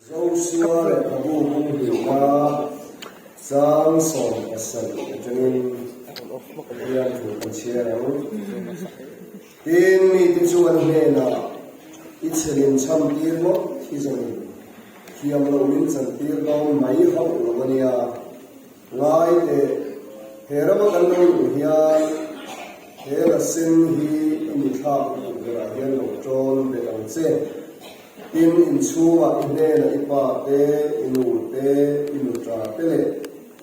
Joshua lehkhabu bung hnihna chang 17 atangin hian thu kan chhiar ang. Tin, mite chu an hnenah, I chhe min chham tir ngawt hi zawngin thiam loh min chan tir dawn mai hauh lo a nia. Ngai teh, he rama kan lo luh hian he la sen hi i mithlak lutuk berah hian lo ṭawn bet ang che. Tin, inchhungah i hnenah i pa te, i nu te, i nuṭa te leh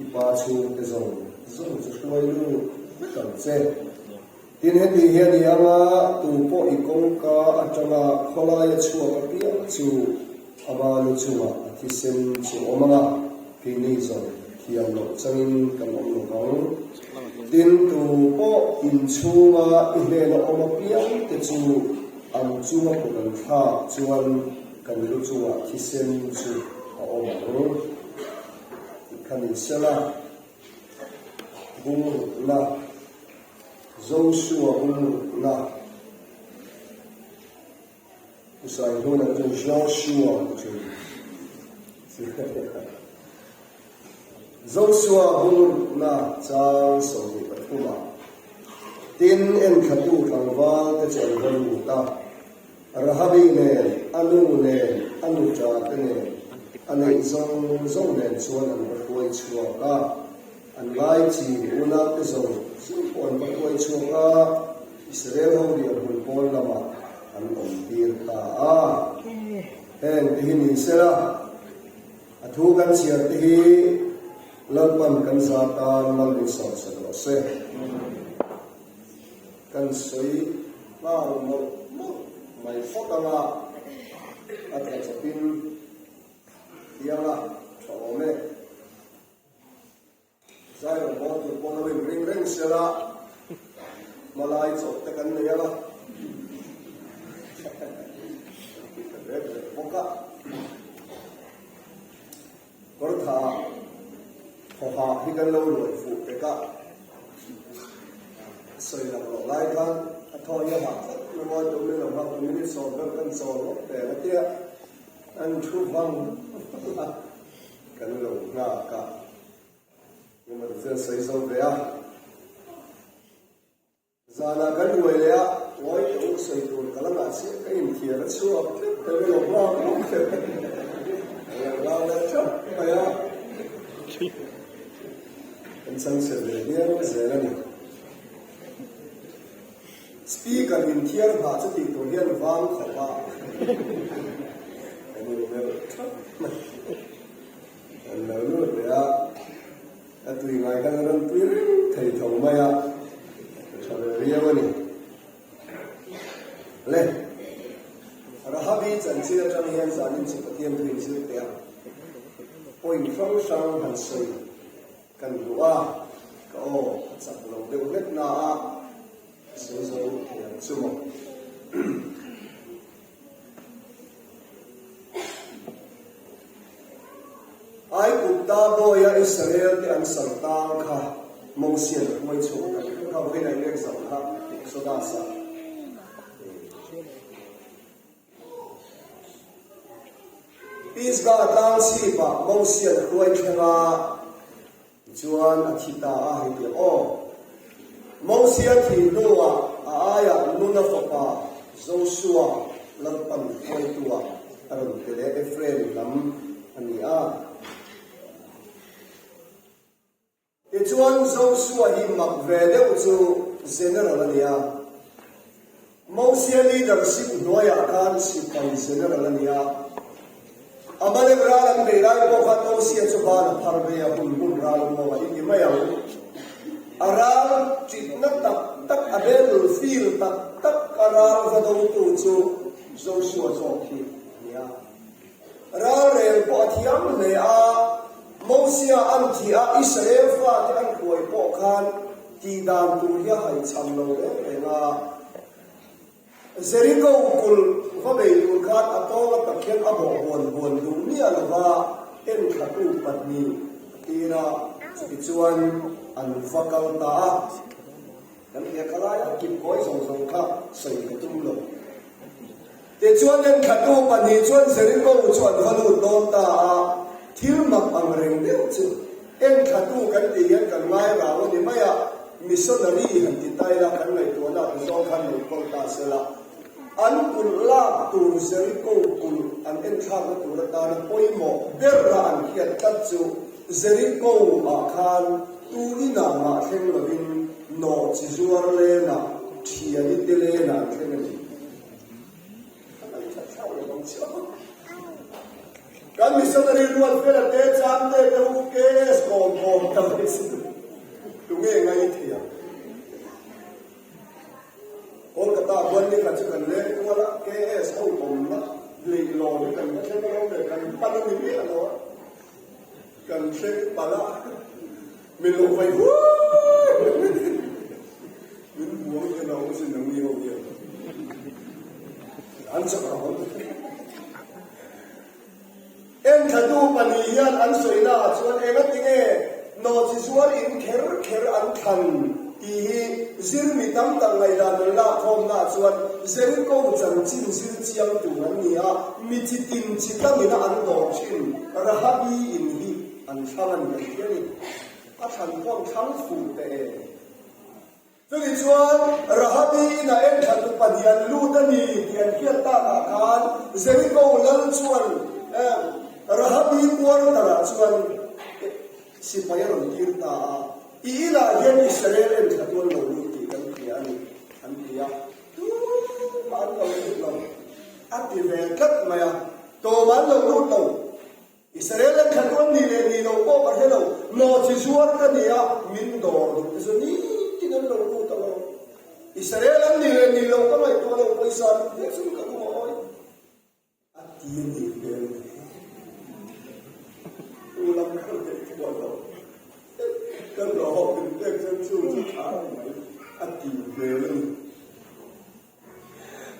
i pa chhungte zawng zawng chu hruai lut vek ang che. Tin, heti hian i anga tu pawh i kawngka atanga khawlaia chhuak apiang chu ama lu chungah a thisen chu a awm ang a, keini zawng thiam loh changin kan awm lo vang. Tin, tu pawh inchhunga i hnena awm apiang te chu an chunga kut an thlak chuan kan lu chungah thisen chu a awm ang. Tih kha ni sela, bungrukna. Joshua bungrukna Usai hnunah chuan Joshua ti thin. Joshua bungrukna chang 23 ah tin enthlatu tlangval te chu an va lut a, Rahabi nen, a nu nen, a nuṭa te nen, a neih zawng zawng nen chuan an va hruai chhuak a. An lai chin unaute zawng zawng pawh an va hruai chhuak a, Israel ho riah hmun pawn lamah an awm tir ta a. Heng te hi ni sela, a thu kan chhiar te hi Lalpan kan za tan mal min sawm sa rawh se. Kan sawi nghal mawlh mawlh mai phawt anga a tla chawpin tianga tha awm e. Zai rawn bawl tur pawh lo inring reng sela, hmalai chawlh te kan nei ang a, tih ka rek rek bawk a. Kawrtha thawhah hi kan lo ruai fuh pek a, sawi lang loh lai khan a thaw hi a hah tlat mai a, tumin lo nghak tumin i sawm ber kan chawl lawk tel a tia, an thu vang vang a. Kan lo nghak a, engemaw ti chuan sawi zo ve a. Zanah kan ruai leh a, ngawi teh u sawi tur ka la ngah chiah ka inthiar a chhuak tlat mai ka lo nghak lawk teh. Ka lo nghak leh tlat mai a, kan changchhe ve viau zel a ni. Speaker inthiar nghah chu tih tur hian vang khawp a, kan inmelh thap mai. Kan lo lut leh a, ka tui ngai khan a rawn tui reng thei tho mai a, ka tha ve viau a ni. Le, Rahabi chanchin atang hian zanin chu Pathian thu inzir teh a, point hrang hrang han sawi Kan duh a, ka aw a chak lo deuh hlek na a, sawi zo thei ang chu maw. Aigupta bawia Israel te an sal tang kha Mosian a hruai chhuak ta kha kha vawiin a inlek zau kha Exodus-a. Pisgah tlang chhipah Mosian a hruai thleng a, tichuan a thi ta a, hei tih aw. Mosia thih hnuah a aiah Nuna fapa Josua Lalpan hruaituah a rawn pe leh Ephraim lam a ni a. Tichuan Joshua hi mak ve deuh chu General a ni a. Mosia leadership hnuaiah khan sipai General a ni a. Amalek ral an bei lai pawh khan Mosia chu ban a phar ve a, hun hun ral muang a inti mai ang. A ral ṭitna tak tak, a battle field tak tak a ral va dotu chu Joshua zawk hi a ni a. Ralrel pawh a thiam hle a, Mosia an thih a, Israel fate an hruai pawh khan tih dan tur hi a haihchham lo reng reng a. Jeriko kulh va bei tur khan a tawng a tak hian a bawh buan buan duh miah lo va, enthlatu pahnih a tir a, chutichuan an va kal ta a. Kan hria kha laia kip kawi zawng zawng kha sawi ka tum lo. Tichuan enthlatu pahnih chuan Jeriko chu an va lut dawn ta a, thil mak ang reng deuh chu enthlatu kan tih hian kan ngai rau a ni mai a, missionary han ti ta ila kan ngaihtuahna ang zawng khan lo kawl ta sela. An kulh lak tur Jeriko kulh an enthlakna tur atana pawimawh bera an hriat tlat chu Jeriko ah khan tu inah mah thleng lovin nawh chi zuar lenah thiani te lenah an thleng a ni. Kan missionary ruat fela te chang te te u KS kawm kawm ta mai si tunge ngai thei ang. Kolkata huan ni kha chu kan leng kual a, KS ho awmna leihlawn hi kan va thleng alawm le, kan pan a ni miah lo a, kan thleng palh a, min lo vai huai min buang hian a awm sin ang ni ho hian an chak a awm. Enthlatu pahnih hian an sawina ah chuan engatinge nawhchi zuar in kher kher an thlan tih hi zir mi tam tak ngaihdan an lak khawmna ah chuan Jericho chanchin zir chiang tur an ni a, mi chi tin chi tangina an dawr thin Rahabi in hi an thlang a ni an ti a ni. A thlan pawh an thlang fuh teh e. Chutih chuan Rahabi inah enthlatu pahnih an lut a ni tih an hriat takah khan Jeriko lal chuan Rahabi quarter-ah chuan sipai a rawn tir ta a, I inah hian Israel enthlatu an lo lut tih kan hria a ni, an ti a. Tumah an lo lut lo, a ti ve tlat mai a. Tumah an lo lut lo. Israel an thla tuan ni leh ni lo pawh ka hre lo, nawhchi zuar ka ni a, min dawr duh te chu nitin an lo lut a lo. Israel an ni leh ni lo ka ngaihtuah lo, pawisa duh hle chu ka duh a awi. A ti a nih hmel mai. Tu lam ka ngaihtuah lo, ka hlawh min pek chuan chu chu tha a ni mai, a ti hmel a ni.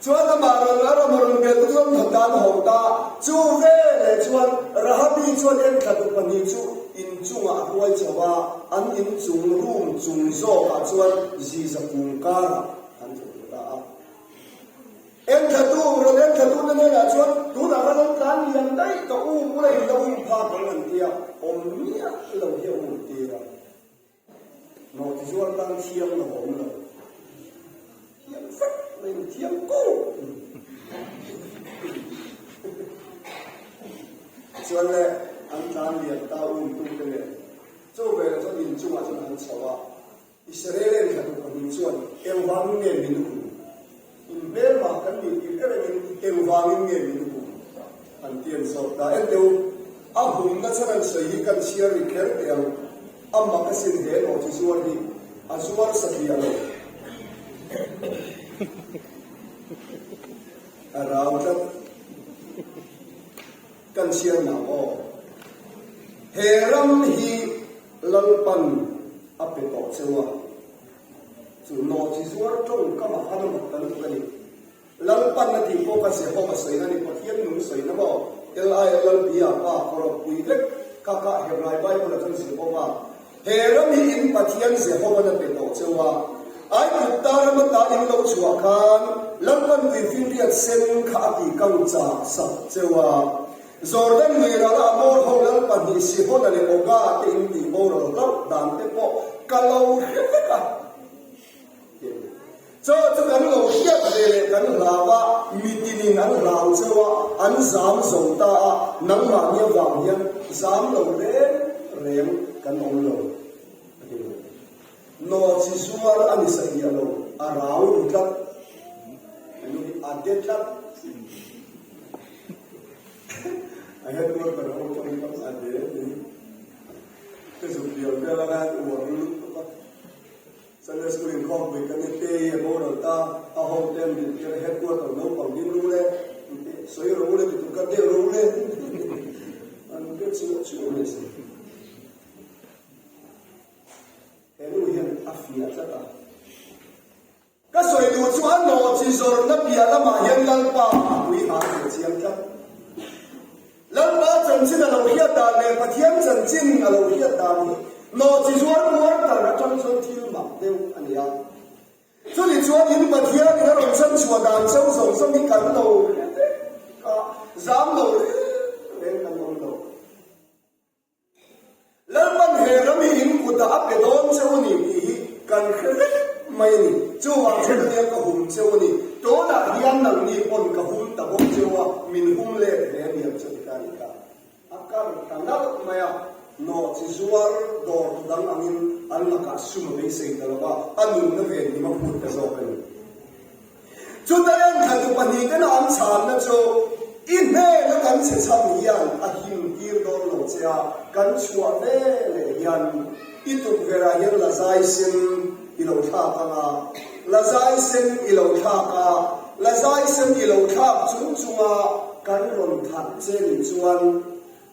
Chuan amah rawn a ram a rawn bel tu chuan tha tan haw ta. Chu veleh chuan Rahabi chuan enthlatu pahnih chu inchungah a hruai chho a, an inchung room chung zawkah chuan ziza kung karah an thawk duh ta a. Enthlatu rawn enthlatu te hnenah chuan tunah khan an tlan lian daih ka um ula in la um phak ang an tia, awm miah lo hi a um tir a. Nawhti zuar tan thiam lo a awm lo. Thiam vek mai ni, thiam ko. Chuan le an tlan lian ta um tu te nen chu velah chuan in chungah chuan an chho a, Israel en thla duh pahnih chuan engvangin nge min hum? In hmelma kan nih tir em em in engvangin nge min hum? An ti an zawt ta. Enteu, a humna chhan an sawi hi kan chhiar ri kher teh ang. A mak asin he nawhchi zuar hi a zuar satliah lo. A rau tlat. Kan chhiar nang aw. He ram hi Lalpan a pe tawh cheu a. Chu nawhchi zuar tawngkam a han a mak ta lutuk a ni. Lalpan a tih pawh ka Jehova sawina ni, Pathian nung sawina maw? LI Lalbia pa kawrawk pui vek ka ka Hebrai Bible ah chuan Jehova he ram hi in Pathian Jehovan a pe tawh cheu a. Aigupta ram ata in lo chhuah khan Lalpan tuifinriat sen kha a tih kang chah sak cheu a. Jordan lui rala Amor ho lal pahnih Sihona leh Oga te in tih boral hlauh dan te pawh ka lo hre vek a. Chaw chu kan lo hriat ve leh kan hlau a, mitinin an hlau cheu a, an zam zo ta a, nangmahni avang hian zam lo reng reng kan awm lo a ti lo. Nawhchi zuar a ni satliah lo, a rau ru tlat. Anu hi a de tlat. A headquarter ho tawngkam a de a ni. Ka zuk bial vel anga an uar lutuk a. Sunday School inkhawmpui kan ni te hi a boral ta, a ho te an din tir a, headquarter naupang ding ru le, sawi ro le ti tur ka deuh ro le, an be chuah chuah mai si. He nu hian a fiah tlat a. Ka sawi duh chu a nawhchi zawrhna piah lamah hian Lalpa a pui hal ve chiang tlat. Lalpa chanchin a lo hriat dan leh Pathian chanchin a lo hriat dan hi nawhchi zuar quarter atang chuan thil mak deuh a ni a. Chuni chuan in Pathianin a rawn chhanchhuah dan cheu zawng zawng hi kan lo hre vek. Chuvang chuan ania ka hum cheu a ni. Tunah hian nangni pawn ka hum ta bawk cheu a, min hum let ve a niang chu ti ta a ni kha. A kar ta nalh mai a, nawhchi zuar dawr tu dang angin an lakah sum a beisei ta lo va, a nunna ven him a phut ta zawk a ni. Chuta enthla tu pahnihten a an chhanna chu, I hnena kan che chhan hian a him tir dawn lo che a, kan chhuah ve leh hian i tukverhah hian la zai sen i lo thlak ang a, la zai sen i lo thlak a, la zai sen i lo thlak chung chunga kan rawn that che nih chuan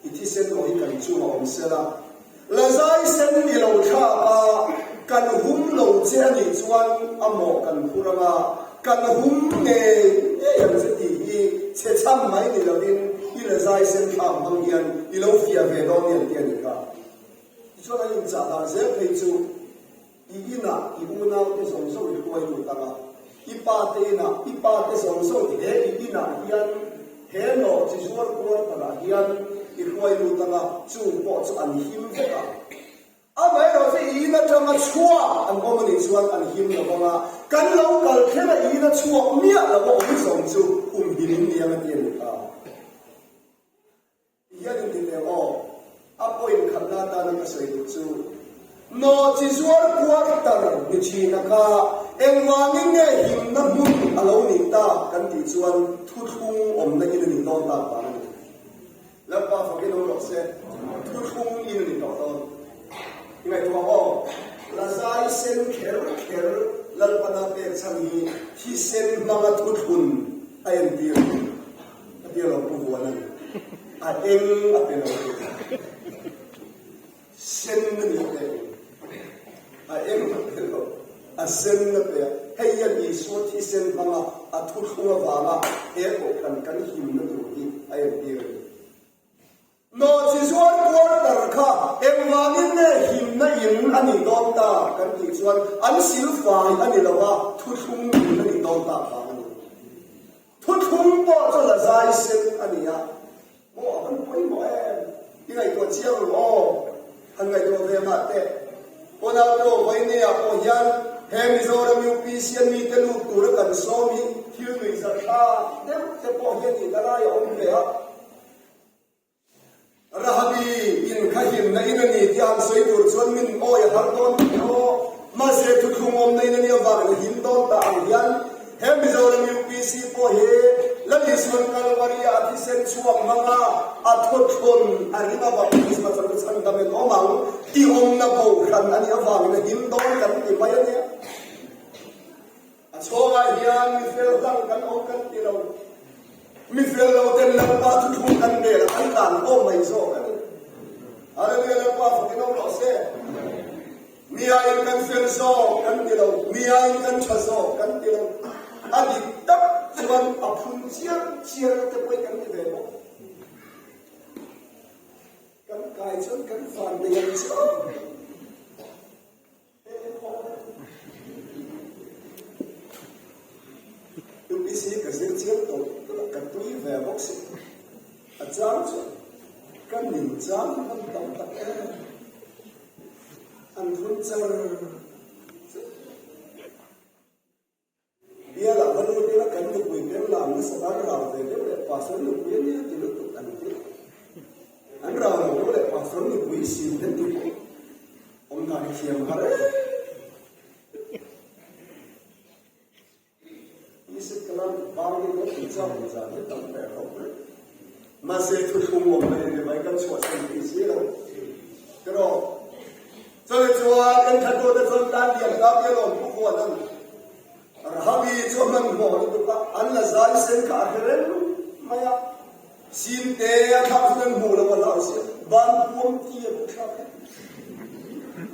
I thisen aw hi kan chungah awm se la, la zai sen i lo thlak a, kan hum lo che a nih chuan a mawh kan phur ang a, kan hum ngei ngei ang che tih hi chhe chham mai ni lovin i la zai sen thlak hmang hian i lo fiah ve dawn ni an ti a nih kha. Tichuan an inchah dan zel phei chu. I inah i unaute zawng zawng i hruai lut ang a, i pate inah i pate zawng zawng he i inah hian he nawh chi zuar kuar takah hian i hruai lut ang a, chung pawh chu an him vek a. Amaherawh chu i in atanga chhuak an awm a nih chuan an him lo vang a, kan lo kal kher a i ina chhuak miah lo a awm zawng chu humhim in ni ang a ti a nih kha. Hian in ti teh aw, a point khatna atana ka sawi duh chu, Nawhchi zuar quarter ni thina kha engvangin nge himna hmun a lo nih tak kan tih chuan thuthlung awmna in a nih dawn tak vang a ni. Lalpa fakin awm rawh se, thuthlung in a ni tawh dawn. I ngaihtuah aw, Lazai sen kher kher Lalpana pek chhan hi thisen hmanga thuthlun a entir a ni. A tia lo pu vuan a ni. A eng a pe lo tur. Sen a ni a pe ang. A eng a pe lo. A sen a pe a. Hei hian Isua thisen hmanga a thuthlung avanga he kohhran kan himna tur hi a entir a ni. Nawhchi zuar quarter kha engvangin nge himna in a nih dawn ta kan tih chuan an silfai a ni lo a, thuthlung in a nih dawn tak vang a ni. Thuthlung pawh chu la zai sen a ni a, maw a van pawimawh em? I ngaihtuah chiang ru aw, han ngaihtuah ve mah teh. Ronaldo Vainea pawh hian he Mizoram UPC a mite lut tura kan sawm hi thil nuihzathlak deuh te pawh hi a nihna lai a awm ve a. Rahabi in kha himna in a ni tih han sawi tur chuan min awi a har dawn tih aw. Mahse thuthlung awmna in a nih avangin a him dawn ta ang hian he Mizoram UPC pawh hi Lal Isuan Kalvaria a thisen chhuak hmang a, a thawthlawn a ring a baptisma chang chu chhandam in awm ang tih awmna kohhran a nih avangin a him dawn kan ti mai a nia. A chhawngah hian mi fel hlang kan awm kan ti lo. Mi fel lo ten Lalpa thuthlung kan bel a, kan tlan khawm mai zawk a ni. Hallelujah Lalpa fakin awm rawh se. Mi aiin kan fel zawk kan ti lo, mi aiin kan tha zawk kan ti lo. A dik tak chuan a phun chiar chiar te pawh hi kan ti ve bawk. Kan kai chuan kan van nei ang chu. UPC ka zir chiang tawh tunah ka tui ve bawk si. A chang chu ka nin chang hi an tam tak em. An phun char char. Bialah va lut ila kan nupui peng lam nasa an rau ve deuh leh pastor nupui a nia ti lutuk an ti. An rau lo deuh leh pastor nupui sim te ti pawh awm dan hi thiam har em. Isip kalam bang hi lo ti chak ni zan hi tam ve khawp mai. Mahse thuthlung awm na ni mai kan chhuahsan thei si lo. Tiraw? Chumi chuan enthatute chuan tan lian hlak hi alawm pu huan ang. Rahabi chu a hmanhmawh lutuk a, an la zai sen kha a hre reng mai a. Simte a thlak chuan an hmuh lo a hlau sia, ban puam ti a pu thlak e.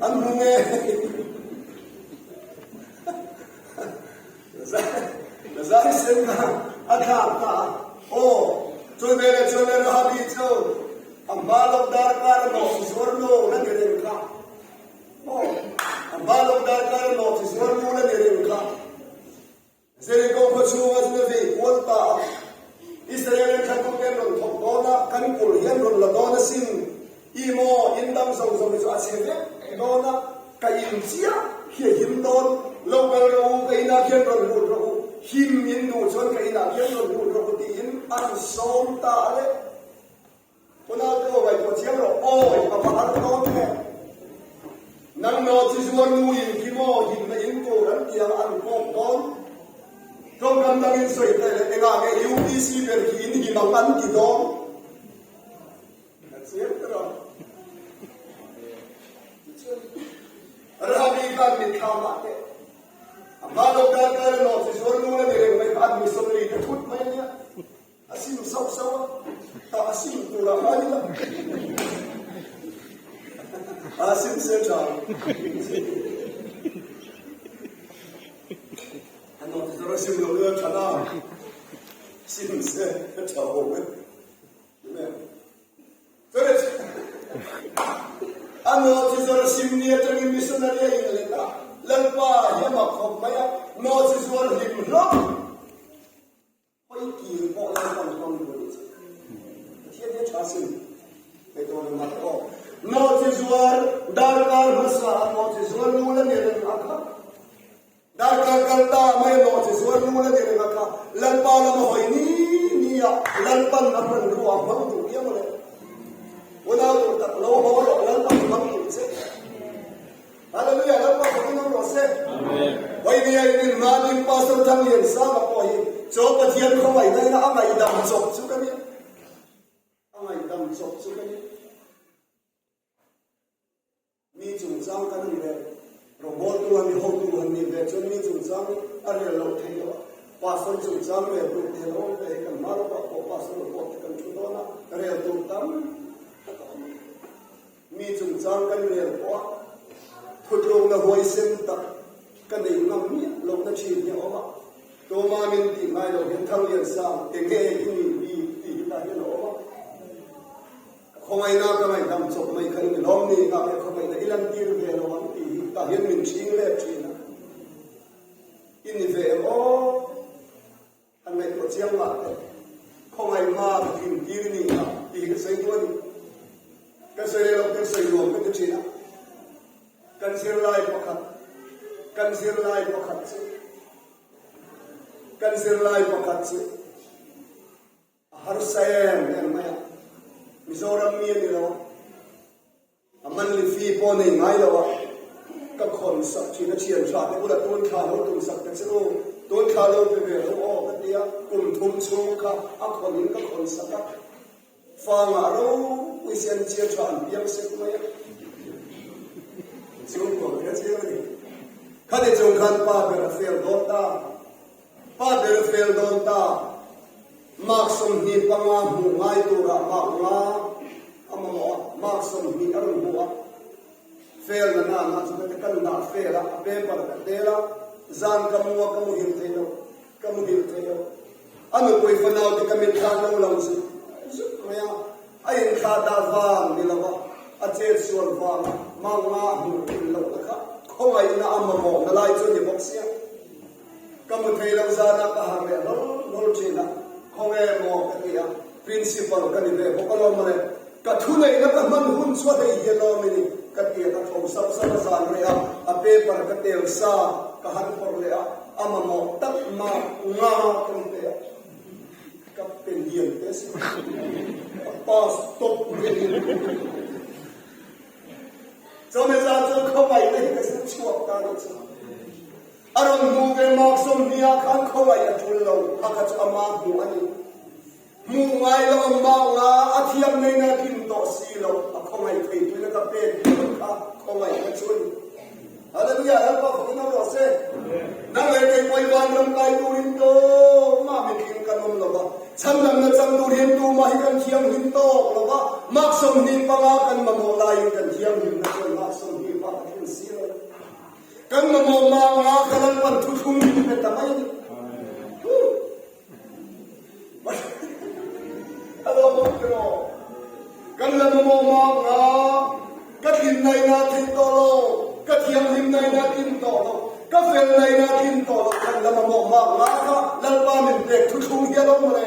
An hmu nge? La zai sen kha a thlak ta a. Aw, chumi veleh chuan Rahabi chu A hma lo darkar a nawh zuar nu la ni reng kha. Aw, a hma lo darkar a nawh zuar nu la ni reng kha. Jeriko khaw chhunga chu na vei kual ta a. Israel an thlatute an rawn thawk dawn a, kan kulh hi an rawn la dawn asin. I maw, in dang zawng zawng hi chu a chhe vek dawn a, ka in chiah hi a him dawn. Lo kal rawh u, ka inah khian rawn lut rawh u, him in duh chuan ka inah khian rawn lut rawh u tiin an sawm ta a le. Unau te aw ngaihtuah chiang rawh, awi a va har dawn e. Nang naw chi zuar nu in khi maw himna in tur an ti ang an kawk dawn. Tawngkam dangin sawi teh leh engah nge UPC ber khi in him ang an ti dawn. A chiang ta rawh. Rahabi khan mitthla mah teh. A hma lo darkar a naw chi zuar nu la ni reng mai kha an missionary te thut mai ania. A sim sauh sauh a, tah a sim tur ah ngai ila. A sim se tha. A naw chi zuar a sim lo ila tha na. Sim se tha awm e. A nawhchizuar sim ni atangin missionary a inlet a, Lalpa hi a mak khawp mai a, nawhchizuar hlim hlawm hawi kir pawh Lalpan hmang duh a nih chu. Pathian hi a tha sin, hei dawn a mak aw. Nawhchizuar darkar hmasa a nawhchizuar lu la ni reng a kha. Darkar kal ta mai a nawh che zuar nu la ni reng a kha Lalpa lama hawi ni ni a Lalpan a hmanrua a hmang duh viau le. Unau duh tak lo haw rawh Lalpan a hmang duh che. Hallelujah Lalpa fakin awm rawh se. Hawi ni a in inhmanin Pastor Thangliansanga pawh hi chaw Pathian khawngaihna ina a ngaihdam chawp chu ka ni. A ngaihdam chawp chu ka ni. Mi chungchang kan ni ve, rawngbawl tu han ni, hotu han ni ve chuan mi chungchang a rel loh theih loh a, pastor chungchang rel tur te lo awm ve hi kan hma lawkah pawh pastor report te kan thu dawn a, rel tur tam tak a awm. Mi chungchang kan rel pawh a, thutlukna huaisen tak ka nei ngam miah lohna thin hi a awm a, Tuma min tih ngai loh hian Thangliansang enge i nih bik tih hi tah hian a awm a. Khawngaihna ka ngaihdam chawp mai kha i ni lawm ni? Ngah nge khawngaihna i lantir ve lo ang tih hi tah hian min chhing let thin a. I ni ve em aw? Han ngaihtuah chiang mah teh. Khawngaih hma ka thin tir ni a tih hi ka sawi duh a ni. Ka sawi leh loh ten sawi nuam ka ti thin a. Kan zirlai pakhat, kan zirlai pakhat chu, kan zirlai pakhat chu, A harsa em em mai a, Mizoram mi a ni lo a, a monthly fee pawh nei ngai lo a, ka khawn sak thin a thian tha te bulah tun thla lo tum sak ta che u, tun thla lo pe ve lo aw ka ti a, kum thum chhung kha a khawn in ka khawn sak a, fa ngah ropui si an chian tha an piang sek mai a, chhungkaw te a chiang a ni. Khati chung khan pa ber a fel dawn ta. Pa ber fel dawn ta. Mark 25 hmuh ngai turah mark nga a mamawh a, mark 20 a rawn hmu a. Fel na na na chu ka ti kan dah fel a, a paper ka tel a, zan ka mu a ka muhil thei lo, ka muhil thei lo. A nupui fanau te ka mitthla lo lang zut zut mai a, a inthlah dah vang ni lo a, a chet sual vang a mark nga a hmuh tlin lohna kha khawngaihna a mamawhna lai chu a ni bawk sia. Ka mu thei lo zanah ka harh leh hlawl hlawl thin a, khawnge maw ka ti a, principal ka ni ve bawk alawm mawle, ka thuneihna ka hman hun chu a hei hi alawm i ni ka ti a, ka tho sap sap a zan reh a, a paper ka tel sa ka han phawrh leh a, a mamawh tak mark nga ka ni pe a, ka pe lian te si, a pass tawp mai a ni. Chawhmeh zan chuan khawngaihna hi ka zir chhuak ta nih chu. A rawn hmuh ve mak 20 ah khan khawngaih a tul lo, kha kha chu ama hmuh a ni. Hmuh ngai lo ang mah nga a thiam neina a tling tawh si lo, a khawngaih thei tuina ka pek duh kha khawngaihna chu a ni. Hallelujah, Lalpa fakin awm rawh se. Nang leh kei pawh i vanram kai turin tumah mitling kan awm lo va, chhandamna chang tur hian tumah hi kan thianghlim tawk lo va, mark 25 kan mamawh laiin kan thianghlimna chuan mark 20 bak a tling si lo. Kan mamawh mah nga kha Lalpan thuthlung min pe ta mai a ni. A lo awm tiraw? Kan la mamawh mah nga ka tlinna in a tlin tawh lo, ka thianghlimna in a tlin tawh lo, ka felna in a tlin tawh lo, kan la mamawh mah nga kha Lalpa min pek thuthlung hi a lo mawle,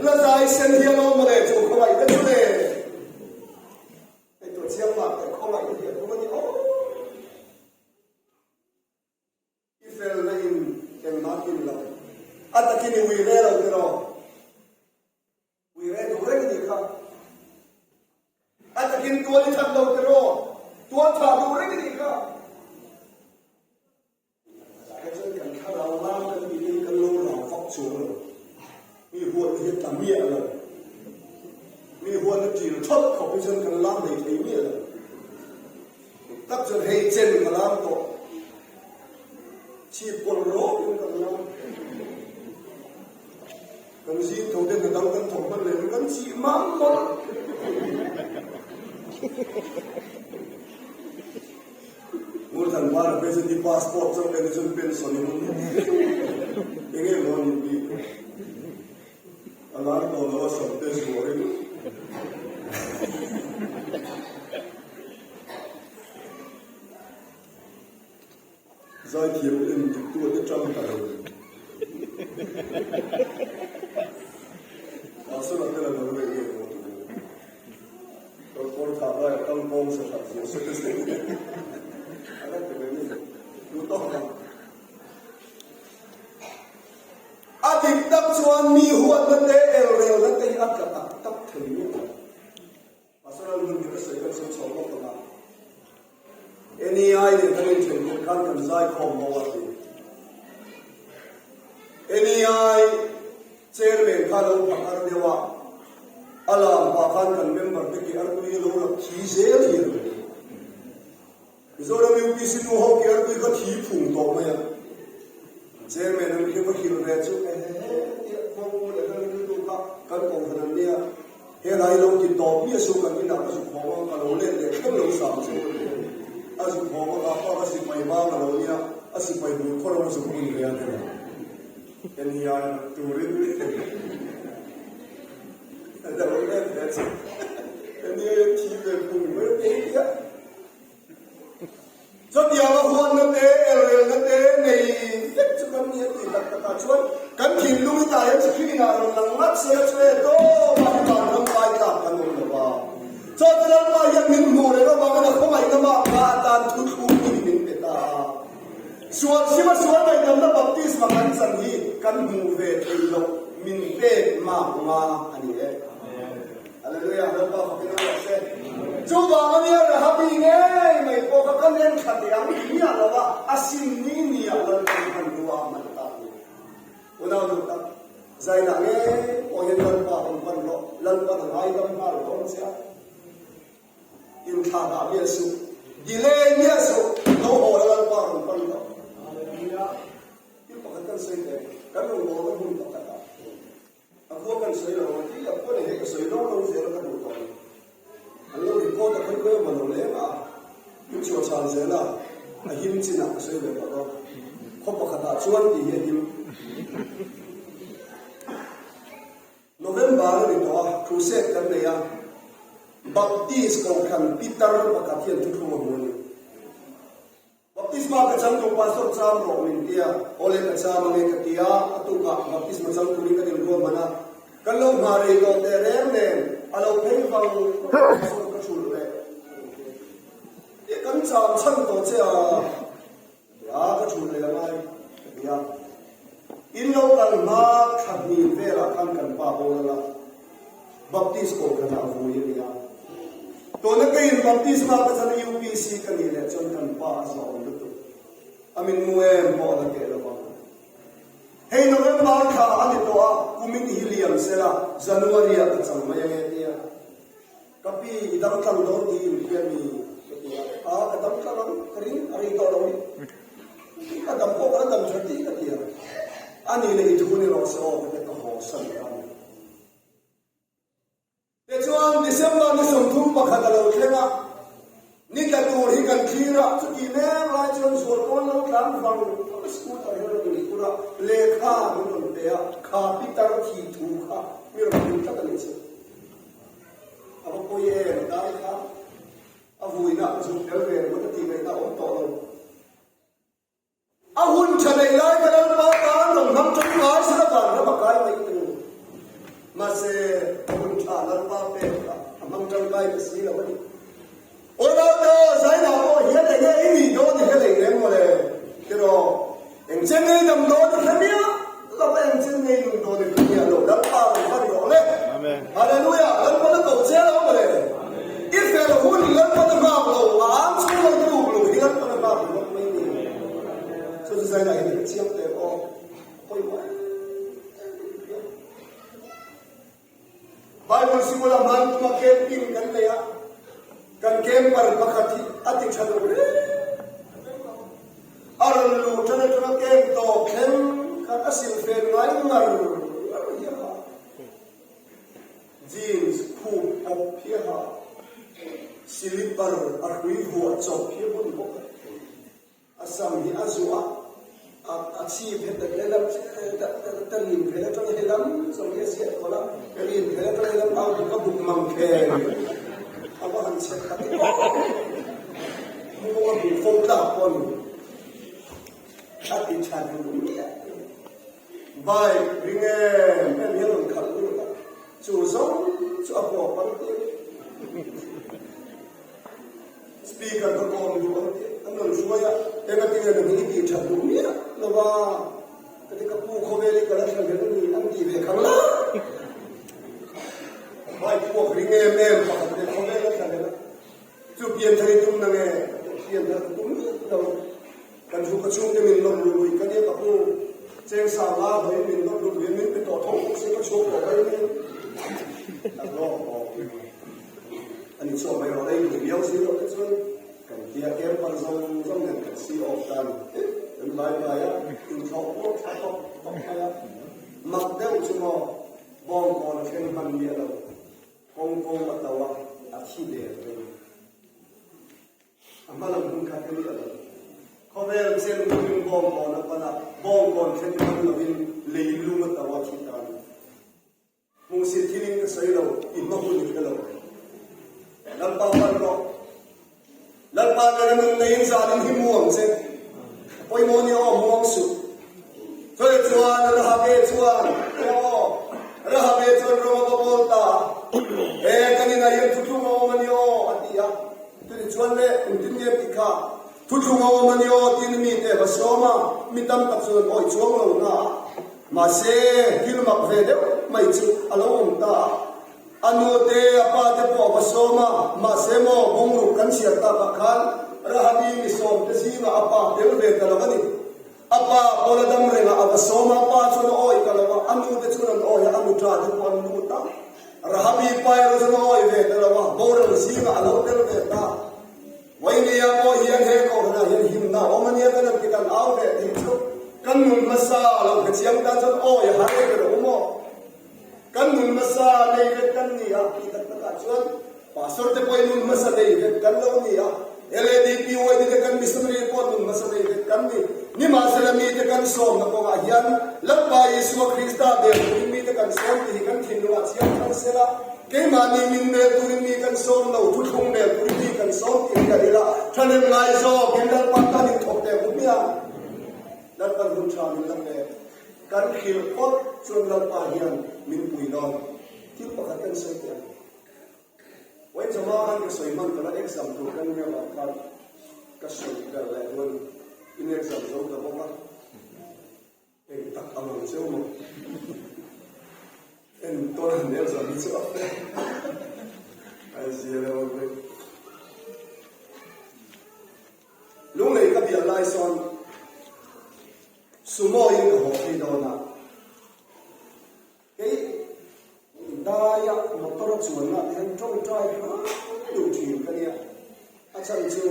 la zai sen hi a lo mawle, chu khawngaih ka chu le. Hei tuah chiang mah teh khawngaih hi a tum a ni aw. takin i ui ve lo tiraw? Ui re duh reng i nih kha. A takin tual i that lo tiraw? Tual thah duh reng i nih kha. Ka chuan kan thlarau lam kan tih te hi kan lo rau vak chuang lo. Mi huatna hi a tla miah lo. Mi huatna ṭil ṭhawt khawp hi chuan kan lam hlei thei miah lo. Dik tak chuan hei chen ka lam tawh. Chhip kawlh rawk in kan lam. Kan zing tho te hna dang kan thawk hman leh kan chih mam mawlh. Ngurthan Para President hi passport chauh en chuan pension in eng nge maw anih bik a lar tawh lo a sam te zuar in Zaithiam en dik tu ate tang ta lo. Pastor ate la lo leh nge maw tu. Kawr kawr thah lai a tang bawng sa that zia se te se. Ala ti mai ni. Tu tawk a. A dik tak chuan mi huatna te elrelna te hi a tla tak tak thei miah lo. Pastor an hun hi ka sawi kan sawi chho lawk ang a. NEI nen kan inthen tirh khan kan zai khawm ho a ti. NEI chairman kha lo phakar deuh a, a lam pah khan kan member te ki artui hi lo rak thi zel hi a lo ni. Mizoram UPC nu ho ki artui kha thi phung tawh mai a. Chairman an khi va hrilh ve chu ehehe tia khuangpu leh kan rilru kha kan kohhran an nia. Helai lo ti tawp miah suh kan inah ka zuk hawng a, ka lo let leh thleng lo sam chu a ni. A zuk hawng a, ka pa ka sipai bang a lo nia, a sipai bul khaw ram a zuk hun ve a ni lo. En hian turin a lo let ve chu en hian a thi ve phung mai a ti a. Chutianga huatna te, elrelna te nei vek chu kan ni a tih tak takah chuan kan thinlung i tai a chhrin ah rawn lang ngat se a chu e tawp a hi vanram kai tlak kan awm lo va. Chaw te Lalpa hian min hmuh reng avangin a khawngaihna mah kha atan thuthlung hi min pe ta a. Sual hrima sual ngaihdamna baptisma kan chan hi kan hmuh ve theih loh min pek mak nga a ni e. Hallelujah, Lalpa fakin a ruah se. Chuvang a nia Rahabi ngei mai pawh kha kan en thla teh ang ti miah lo a, a sim ni ni ah Lalpa hi hmanrua a hman ta a ni. Unau duh tak, zainah ngei pawh hian Lalpa rawn pan rawh, Lalpa'n a ngaidam nghal dawn che a. Inthlah dah miah suh, delay miah suh, lo haw la Lalpa rawn pan rawh. Hallelujah. Thil pakhat kan sawi teh, kan rawngbawlna hmun pakhat ah. A khua kan sawi lo ang tih a khua nei hi ka sawi lo lo zel a ka duh tawh lo. An lo record a khawi khawi a maw lo leng a, min chhuah chhan zel a, a him chinah ka sawi ve tawh lo. Khaw pakhatah chuan tih hi a him. November a ni tawh a, crusade kan nei a, Baptist Kohhran Pitar pakhat hian thuthlung a hmu a ni. Baptisma ka chang duh Pastor cham rawh min ti a, awle ka cham ange ka ti a, a tukah baptisma chang turin ka din rual hman a, kan lo hma rei tawh teh reng nen a lo phei vang vang Pastor ka thulh leh e kan cham chhan tawh che a, a ka thulh leh angai ka ti a, in lo kal hma thla hnih velah khan kan pa boral a. Baptist kohhran ah vui a ni a. Tuna keiin baptisma ka chan UPC ka nih leh chuan kan pa a zawm lutuk. A min mu em pawh a la keh lo vang. Hei November thla a ni tawh a, kumin hi liam sela January ah ka chang mai ange tia. Ka pi i dam tlang dawn tih inhria mi ka ti a, a ka dam tlang ang ka ring a rei tawh lo ni. Ka dam pawh ka la dam tha tih ka ti a. A nih leh i thu ni rawh se aw ka ti a, ka haw san ta a ni. Tichuan, December ni 31 a lo thleng a, ni tla tur hi kan thlir a, chutih mek lai chuan zual pawn lo tlan vang vang a scooter hi a rawn inkur a, lehkha min rawn pe a, kha pitar thih thu kha mi rawn hrilh tlat a nih chu. A va pawi em a dai kha, a vuina a zuk tel ve ringawt a tih ngaihna a awm tawh lo. A hun tha nei lai ka Lalpa tan rawn hmang tangkai sela vanram a kai mai tur. Mahse, a hun tha Lalpa pek kha a hmang tangkai ta si lo a ni. Aw naute aw, Zaina pawh hian enge i nih dawn i hre lei reng mawle? Tiraw, eng chen ei dam dawn i hre miah lo. Lova engchin ngei nun dawn i hre miah lo, Lalpa rawn hman rawh le. Hallelujah! Lalpan a ko che lo mawle. I fel hun Lalpan a nghak lo, a ang chhung lo tluk lo hi Lalpan a nghak ringawt mai ni. Chu chu zainah hian i hre chiang teh aw. A pawimawh em em i hria. Bible sikula hman tuma camping kan nei a, kan camper pakhat hi a ti tha lo reng reng lo. A rawn luh tan atanga camp tawp thleng khan a silfen ngai ngar ngar hi a ha. Jeans khup pawp hi a ha. Silipar a hrui vuah chawp hi a bun bawk a. A sam hi a zuah a, a chhip heta helam ka rin phel atang helam zawng hi a ziah kawlh a, ka rin phel atang helam au hi ka buk mang kher a va han chhe khat em aw! Hmawng a buk fo tlak pawh a ni. A ti tha duh miah lo. Bike ring em em hi a rawn khalh lut a, chu zawng chu a pawh pang tir. Speaker ka kawm duh ang tih an rawn hruai a, engatinge na hming i tih that duh miah lo a, ka ti ka pu khawvel hi ka la thla hlel a ni an tih ve khang la. Bike puak ring em em pakhat leh khawvel a thla hlel a, chu pianthar i tum na nge? Pianthar ka tum miah lo. Kan thu ka chhungte min nawr luh lui ka nia ka pu, cheng sang la hawiin min nawr luh lui a min pe tawh tho bawk sia ka chhuak tawh mai mai a hlawk awk a ni chhuak mai rawh ei duh viau si loh te chuan kan tia camper zawng zawng nen kan si awk tan kan bai bai a inthlawh pawh thla tawk tawk mai a mak deuh chu maw bawngkawn a thleng hman miah lo kawng kawng a to a a thi der mai. A hma lam hun kha ka ni a lo. Khawvel chen turin bawngkawn a pan a, bawngkawn thlen hman lovin lei lung a to a thi ta a ni. Hmuhsit thilin ka sawi lo, i hma hun i hre lo. Lalpa pan rawh. Lalpa nena nun neiin zanin hi mu ang che. A pawimawh nia aw, mu ang suh. Chawlh chuan Rahabe chuan, Eng aw? Rahabe chuan rawng a va bawl ta a. He kan inah hian thuthlung a awm a ni aw, a ti a. Chutih chuan le, engtin nge tih kha thuthlung a awm a ni aw tiin mite va sawm a, mi tam tak chuan an awih chuang lo na a. Mahse, thil mak ve deuh mai chu a lo awm ta a. A nu te, a pa te pawh a va sawm a, mahse maw bungruk kan chhiar takah khan Rahabi mi sawmte zingah a pa tel ve ta lo a ni. A pa pawl a dam reng a, a va sawm a, a pa chuan a awih ta lo a, a nu te chuan an awih a, a nu ṭa te pawh an lut a. Rahabi pa erawh chuan a awih ve ta lo a, boral zingah a lo tel ve ta. Vainia pawh hian he kohhranah hian himna a awm a nia kan han ti kan au ve tih chu kan nun hmasa lo hrechiang tan chuan awi a har em erawh u maw? Kan nun hmasa nei vek kan ni a tih tak takah chuan Pastor te pawhin nun hmasa nei vek kan lo ni a, LADPYD te kan missionary pawh nun hmasa nei vek kan ni. Nimahsela mite kan sawmna kawngah hian Lalpa Isua Krista bel turin mite kan sawm tih hi kan thinlungah chiang thar sela, keimahni min bel turin mi kan sawm lo, thuthlung bel turin mi kan sawm tih hria ila thahnem ngai zawkin Lalpa tan inthawk teh hmu hmiang. Lalpan hun tha min la pe. Kan hrilh phawt chuan Lalpa hian min pui dawn. Thil pakhat kan sawi teh ang. Vawichama khan ka sawi hman tawh a, exam tur kan nia vang khan ka sawi ber leh dawn in exam zo ta bawk a, eng tak ang ang cheu maw? En tawn han exam hi chu a fe a zia lo ang mai. Lunglei ka bial lai sawn Sumo in ka haw phei dawn a. Kei daia motor a chuanna te hian tawngtai hram duh thin ka nia. A chhan chu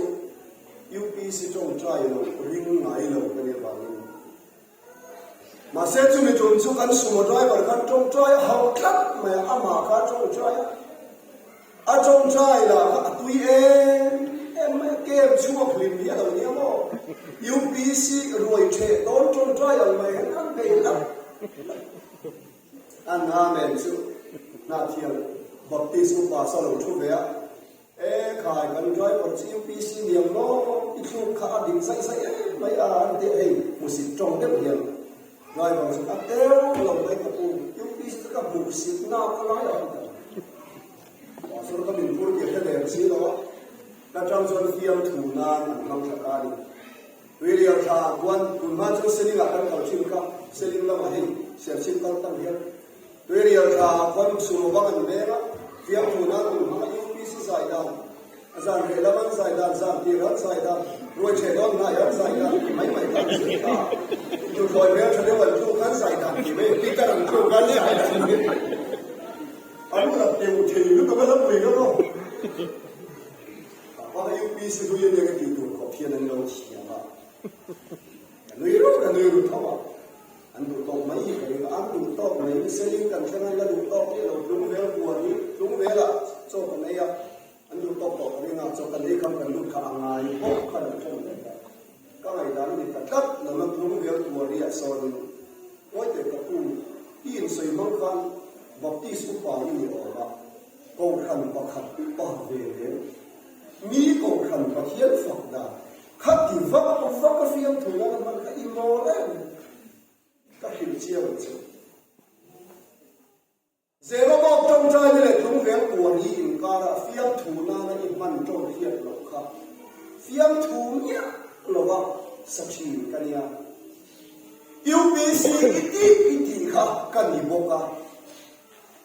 UPC tawngtai lo ring ngai lo ka nia vangin. Mahse chumi tum chu kan sumo driver khan tawngtai a hauh tlat mai a, amah kha a tawngtai a. A tawngtai lah kha a tui em em mai a, kem chhuak hlim hi a lo nia maw? UPC ruai theh dawn tawngtai ang mai hian an bei lap lap. An amen chu Hnahthial Baptist upa saw lo thu ve a, E khai kan driver chu UPC niang maw? I thluk kha a dik zaih zaih em mai a an ti a, hei hmusit tawng deuh hian driver chu a teu lo mai ka pu, UPC chu ka hmuhsit nak a lai a ti ta. Pastor ka min phur tih a hre der si lo a, ka tang chuan fiamthu nan an hmang thla ta a ni. Tuirial thla ah khuan tun hma chuan Seling ah kan kal thin kha, Seling lamah hei. Serchhip kal tang hian Tuirial thla ah khuan sumo bang an veng a, fiamthu nan an hmang a, UPC zai dan, a zan reh lam an zai dan, zan tir an zai dan, ruai chhe dawn hnai an zai dan ti mai mai kha an zir ta a. Nuthlawi hmel tha deuh an tluk an zai dan ti mai, Peter an tluk an zai dan ti mai. An la teu thei lutuk a hlapui ka maw. A hmanga UPC hlui a nia ka tih tur khawp hian an lo thiam a. Ka nui reuh ka nui ru tho a. An duh tawk mai hi ka ring a, an duh tawk mai ni selin kan thleng a, la duh tawk hi a lo tlung vel kuar hi tlung velah chaw kan ei a, an duh tawk tawh ka ring a, chaw kan ei kham kan lut kha a ngai bawk kha lo ṭawng leh ta. Ka ngaihdan a ni ta tlat lo na tlung vel kuar hi a sawnin ngawi teh ka pu, i insawi hmang khan Baptist upa i ni awm a, Kohhran pakhat upa ve lem, mi Kohhran Pathian fak dan Kha ti vak vak a fiam thu nan a hman kha i mawl em? Ka hrilh chiang ang che. Zema bawk tawngtaina leh tlungvel kuan hi inkara fiam thu nana i hman tawng hriat loh kha fiam thu miah lova sa thin ka nia. UPC i tih i tih kha ka ni bawk a.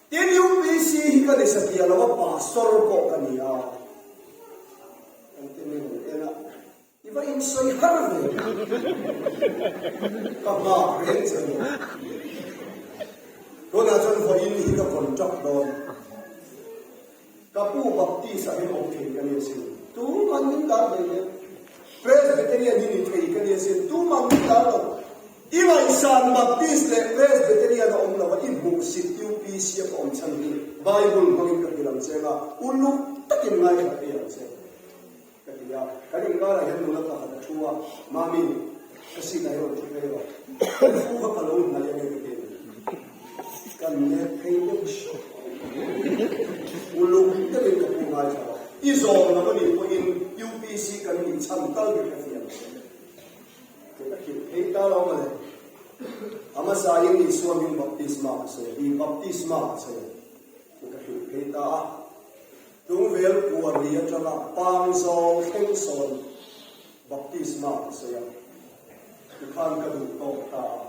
Tin UPC hi ka ni satliah lo a pastor pawh ka ni a. Engtin nge rawn en a, i va insawi har ve ka nghak reng che maw. Tunah chuan vawiin hi ka contract dawn. Ka pu Baptist ah hian awm thei ka ni asin, tuman min dar hlei hle. Presbyterian hi ni thei ka ni asin, tuman min dar lo. I ngaihsan Baptist leh Presbyterian a awm lo a, i hmuhsit UPC a ka awm chhan hi Bible hmangin ka hrilh ang che nga, uluk takin ngaithla phei ang che. Ka ti a, kan inkarah hian nula pakhat a thu a, Mami, ka seat ah hi rawn thu phei rawh. Ka thu kha ka lo hnaih ange ka ti a ni. Ka nek phei deuh hrawk. Uluk deuhin ka pu ngaithla rawh. I zawm lo a nih pawhin UPC kan nih chhan tal hi ka ti ang che. Ke ka hrilh phei ta lo mawle. A hmasain Isua hming baptisma ka sawi a, i baptisma ka sawi a, ke ka hrilh phei ta a. Tlungvel kuarli atanga pang zawng thleng sawn baptisma ka sawi a, tikhan ka duh tawk ta a.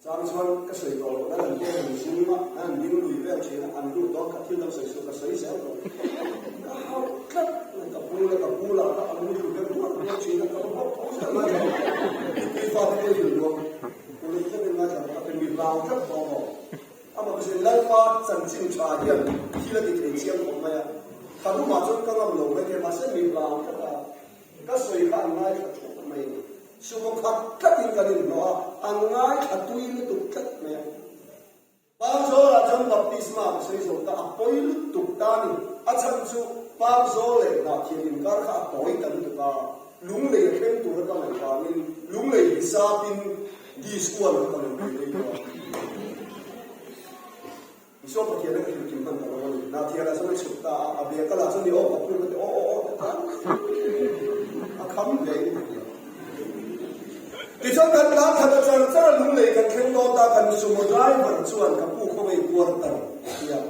Chang chuan ka sawi tawh loh nan an pen an zung a, an han ding lui vel thin a, an lut dawn kha thil dang sawi suh ka sawi zel tawh. Ka hauh tlat mai, ka pu leh ka pu lah kha an lu deuh duah duah thin a, ka va hauh tho zel ngaithla lo. Mipui fate pawh i hrilh duang, uluk tlatin ngaithla rawh a ti, mi hlau tlat tawh maw? Amah ka sawi, Lalpa chanchin tha hian thil a ti thei chiang khawp mai a, Thanumah chuan ka ngam lo mai thei, mahse mi hlau tlat a. Ka sawi kha an ngaithla thup mai a ni. Sumo khat tlatin kan inhlawh a, an ngaithla tui lutuk tlat mai a. Pangzawlah chuan baptisma ka sawi zo ta, a pawi lutuk ta a ni. A chhan chu Pangzawl leh Hnahkhian inkar kha a tawi ta lutuk a, lunglei a thleng tura ka ngaih vangin lunglei hisapin disco an ka rawn pui rei tawh a. Isua Pathian a hrilh kim hman ta lo a ni. Nathian ah chuan a chhuk ta a, a bia kal ah chuan i aw ka pu ka ti aw aw aw ta tlang a kham hle in ka hria. Tichuan kan tlang khat a char char a lunglei kan thleng dawn ta kan sumo driver chuan ka pu khawngaih quarter a ti a.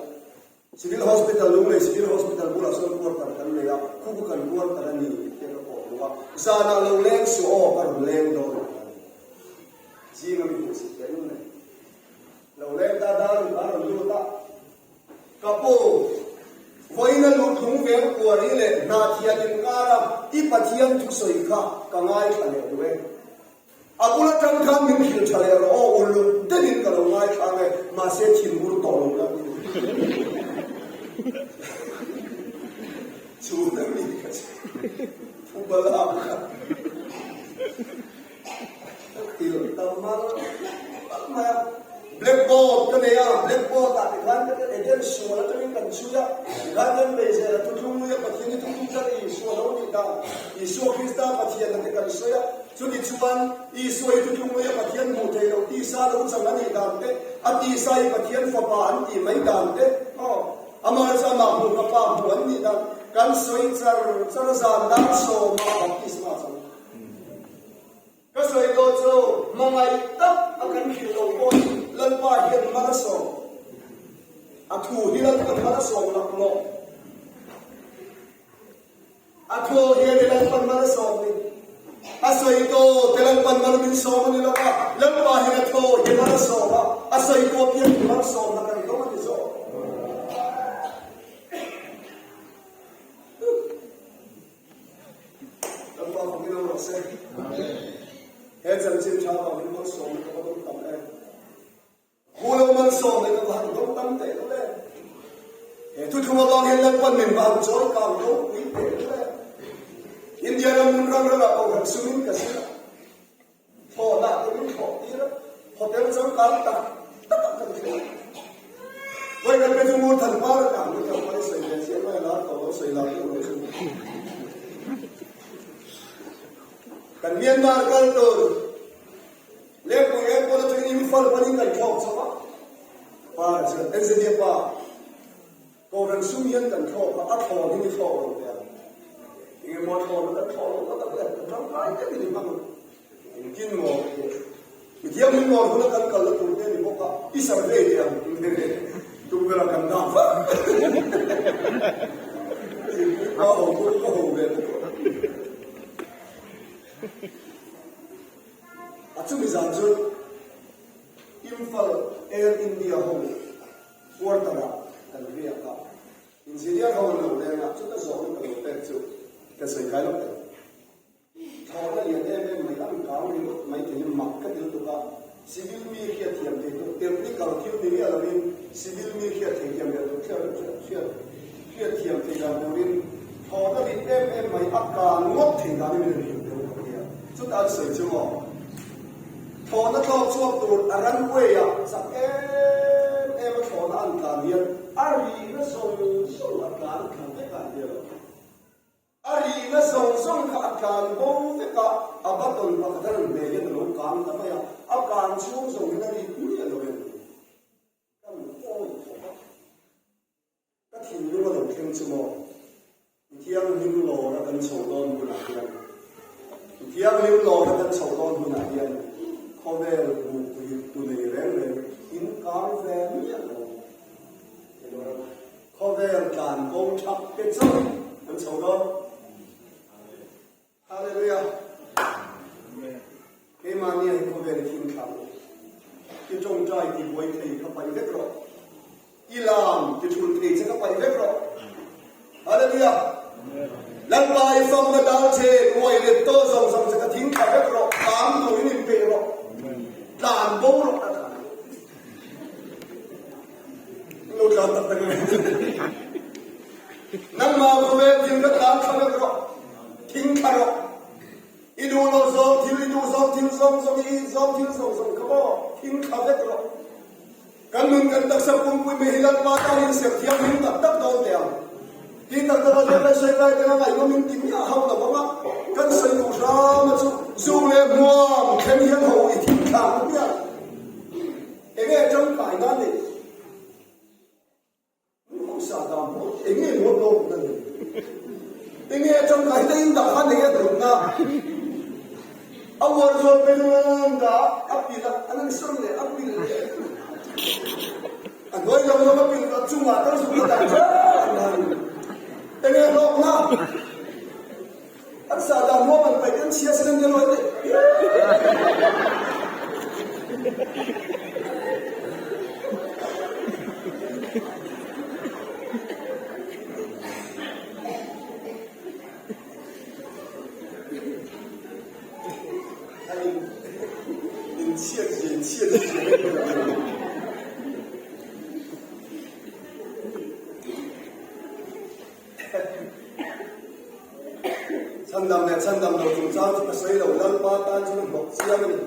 Civil Hospital Lunglei Civil Hospital bulah sawn quarter kan nei a, khu khu kan quarter a ni tih ka kawh hmu a, zanah lo leng suh aw ka rawn leng dawn a ti a ni. Zinga mi hmuhsit teh lung nei. Lo leng ta dar in a rawn lut a, Ka pu, vawiin a lut lung veng kuari leh Hnathian inkar a i Pathian thusawi kha ka ngaithla leh duh e. A bul atang khan min hrilh tha leh rawh aw, uluk deuhin ka lo ngaithla ang e, mahse thinur tawh lo la ti. Chu na mi kha chu phu bala kha. Ka tilh ta mal mal mai a, blackboard ka nei a, blackboard ah tikhan ka Eden sual atangin kan chhui a, tikhan kan bei zel a, thuthlung lui a Pathian hi thuthlung tlat a Isua lo nih dan, Isua Krista Pathian a te kan sawi a, chuti chuan Isua hi thuthlung lui a Pathian hmuh theih loh tisa lo chang a nih dan te, a tisa hi Pathian fapa an tih mai dan te, aw amah chu amah hmuh fapa hmuh an nih dan kan sawi char char a zan dar sawmah baptisma chang. Ka sawi tawh chu hmangaih tak a kan hrilh loh pawhin Lalpa hian mal a sawm. A thu hi Lalpan mal a sawm laklawh. A thu hian i Lalpan mal a sawm ni. A sawi tawh. te Lalpan mal min sawm a ni lo a, Lalpa hian a thaw hi mal a sawm a, a sawi pawh hian malsawmna kan dawng a ni zawk. Lalpa fak in awm rawh se. He chanchin tha vang hi malsawmna ka va dawng tam em. Hu lo malsawmna ka va han dawng tam teh lo le. He thuthlung avang hian Lalpan min va han chawi kang ropui teh lo le. India ram hmun rang rangah kohhran sumin ka zir a. Thlawhna te min thlawh tir a, hotel changkang tak tak ah kan thleng a. Vawi kan pe chu ngur than par a kang lutuk a, sawi ve chiah mai a lar tawh lo, sawi lar deuh lo chu. Kan Myanmar kal tur Lengpui airport atangin Imphal panin kan thlawk chho a, par chuan NZA pa Kohhran sum hian kan thlawk a, a thlawn hi ni thlawk lo teh ang. Enge maw a thlawn a kan thlawh loh ka tak le, kan tangkai deuhin i hmang engtin maw ka ti a. Mithiam min rawn huna kan kalna tur te a ni bawk a, i survey teh ang tukverh ah kan dah vak. Zirpui pa ho pawh ka ho ve ta tawh. A chumi zan chu Imphal Air India ho Quarter-ah kan riak a, engineer ho an lo leng a, chuta zawhna ka lo pek chu ka sawi kai lo teh. Thlawhna lian em em mai, an kang ringawt mai thei in mak ka ti lutuk a, civil mi hriat thiam thei tur, technical thil ni miah lovin civil mi hriat thei thiam leh tur hriat hriat hriat thiam thei dan turin thlawhna rit em em mai a kang ngawt thei dan in min rawn hrilh deuh ka tia. Chuta an sawi chu maw? Thlawhna thlawk chhuak tur a runway-ah chak em em a thlawhna an tlan hian a rihna zawng zawng a tlan thla vek a an ti lo. A rihna zawng zawng kha a tlan bo vek a, a button pakhat a rawn hmeh hian a lo kang ta mai a, a kan chhung zawng hian a rit miah lo em? Kan awi khawp a. Ka thinlung a lo thleng chu maw? Mi thianghlim lawra kan chhoh dawn hunah hian, mi thianghlim lawra kan chhoh dawn hunah hian khawvel buk rit tu nei reng reng in kang ve miah lo. Khawvel tlan bo thap te chauh an chho dawn. Hallelujah! Keimahni hi khawvel i thing thla u. I tawngtai ti buai thei kha paih vek rawh. I lam ti thul thei che kha paih vek rawh. Hallelujah! Lalpa i famna dal che uai let tawh zawng zawng che kha thing thla vek rawh. Tlan turin inpeih rawh. Tlan bo rawh a tlan. Lo tlan tak tak em. Nangmah khawvel thil ka tlan thla vek rawh. Thing thla rawh. I duh lo zawng thil, i duh zawng thil zawng zawng, i it zawng thil zawng zawng kha maw thing thla vek rawh. Kan nun kan taksa pumpui mai hi Lalpa tan in serh thianghlim tak tak dawn teh ang. Ti tak tak a leh kan sawi lai teng a ngaihnawm in ti miah hauh lo vang a, kan sawi duh hram a chu zuk leh hmuam thleng hian ho i thing thla ang miah. Enge tangkai na nei? Hausa dan pawh enge maw hlawk na nei? Enge tangkai na in dah khan enge hlawk na? A uar zual pe nung dah a pil a, an an sawn leh a pil leh. A hnuai zawng zawng a pil a chungah tal zuk a dah teuh ang. Enge hlawk na? An sah dan ruam an paih an chhia sin an ti lawi teh. In chhiat zia in chhiat zia vek mai. Chhandam leh chhandam lo chungchang chu ka sawi lo, Lalpa tan chuan hlawk chiang a ni.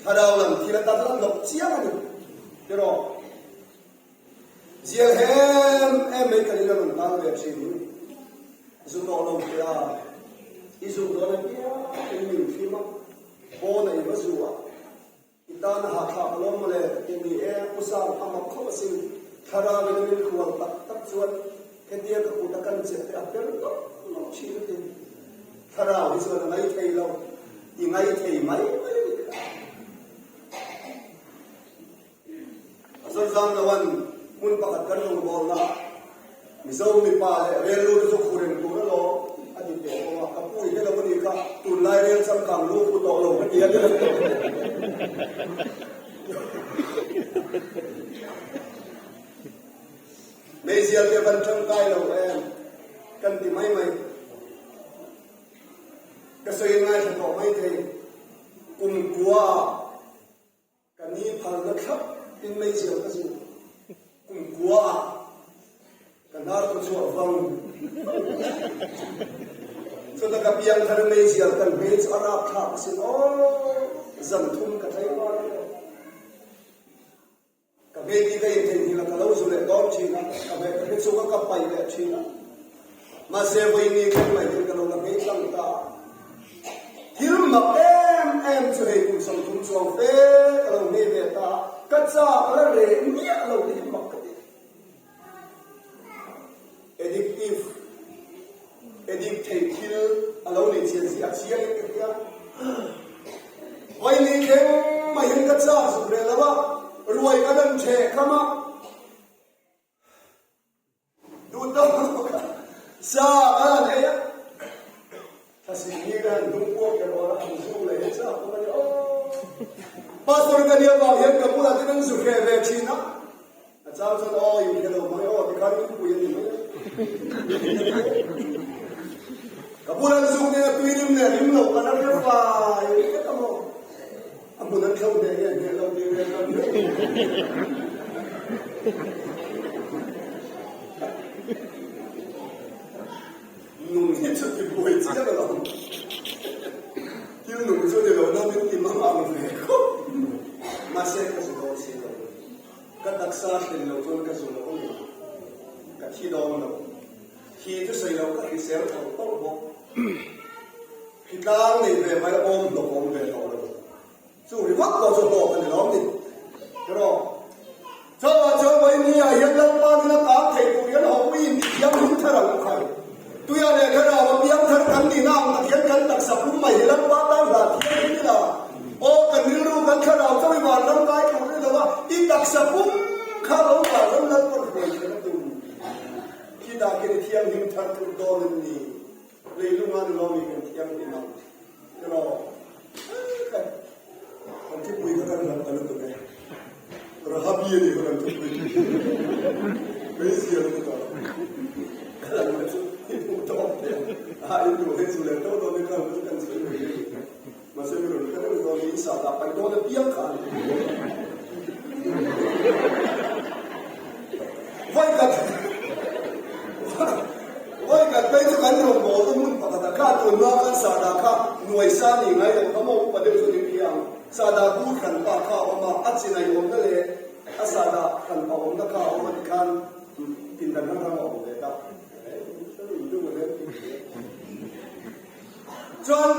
Thlarau lam thil atan chuan hlawk chiang a ni. Tiraw? Zial hem em mai kan in a rawn tan ve thin. Zu tawh lo teh a, i zuk dawn apiang in min thlim a, pawn a i va zu a. I tan a hahthlak alawm mawle ka ti ni e, U Sang, a mak khawp asin. Thlarau in a min khual tak tak chuan hetia ka kut a kan chet te a per lawk lawk thin a ti. Thlarau hi chuan a ngai thei lo, i ngai thei mai mai a nih kha. A zawn zam lo an hmun pakhat kan rawngbawlna ah Mizo mipa leh rellu te chu khu reng tur alawm. A ti teh bawk a, ka pu i hre lo a nih kha, tunlai rel changkang lu pu tawh lo ka ti a. Meizial te van tangkai lo em kan ti mai mai. Ka sawi ngaithla tawh mai thei. Kum kua ah ka ni phalna thlap in meizial ka zu. Kum kua ah ka hnar ka chhuah vang. Chuta ka piang thar meizial kan hmel chu a rapthlak asin aw zan thum ka tlei var lo. Ka hmel hi ka intheihnghilh a, ka lo zu leh dawn thin a, ka hmeh ka hre chuk a, ka paih leh thin a. Mahse, vawiin thleng mai hian ka lo la hmei tlang ta a. Thil mak em em chu hei kum 30 chuang fe ka lo hmei ve ta a, ka chak la reh miah lo te hi mak ka ti. Addictive, addict theih thil a lo nih chian zia a chiang in ka hria. Vawi ni thleng mai hian ka chak zuk reh lo a, ruai ka dan ṭheh kham a, duh tawk a sa ka han ei a, Thlasik hi ka han hnung puak kher awr a, an zuk leh hi chak awm a ni aw. Pastor ka nia vang hian ka bulah ten an zu hreh ve thin a, a chang chuan aw in hre lo mai aw tikhan min pui a ni mai a. Ka bulah an zuk nen a tui rim leh rim lo ka la hre fai vek a maw. A hmun an thlo hneh nge hneh lo tih reng kan hre. Nung hi chu ti buai chiang lo. Thil nung chu ni lo na min ti mang ang ve khawp. Mahse ka zu dawn si lo. Ka taksa thlen lo chuan ka zu lo a ni. Ka thi dawn lo. Thi chu sawi lo ka hrisel tawlh tawlh bawk. Hritlang nei ve mai awm hlawk awm ve tawh lo. Chu ringawt pawh chu hlawk a ni lawm ni. Erawh, chauhah chuan vawinia hian Lalpa nuna kang thei tur hian hawpui in ti thiam hlim thar ang u khai. Tuia leh thlarau a piang thar kan nihna ang tak hian kan taksa pum mai hi Lalpa tan hlah thiam hlim ila. Aw, kan rilru kan thlarau chauh i vanram kai tur ni lo a, i taksa pum kha lo vanram Lalpa hruai thiam a tum. Khi dah khian i thianghlim thar thut dawn em ni? Leilunga ni lawmi kan thianghlim ang. Erawh, kan thupui kha kan hlat ta lutuk e. Rahabi a nih kha kan thupui. Hmeichhia lutuk a. Ka lan na chu i hmuh tawp te. A in duh hei chu leh tawh dawn e ka chu kan sawi mai mai. Mahse mi rawn kal reng dawn in sa dah paih dawn apiang kha a ni. Vawikhat Vawikhat phei chu kan rawn bawl na hmun pakhatah kha tunhma khan sahdah kha nuai sa ni ngai lo kha maw upa deuh chu ni khi ang. Sahdah bur hran pa kha a awm a, a chinai awmna leh a sahdah hran pa awmna kha a awm a tikhan pindan hrang hrang a awm ve ta. Chuan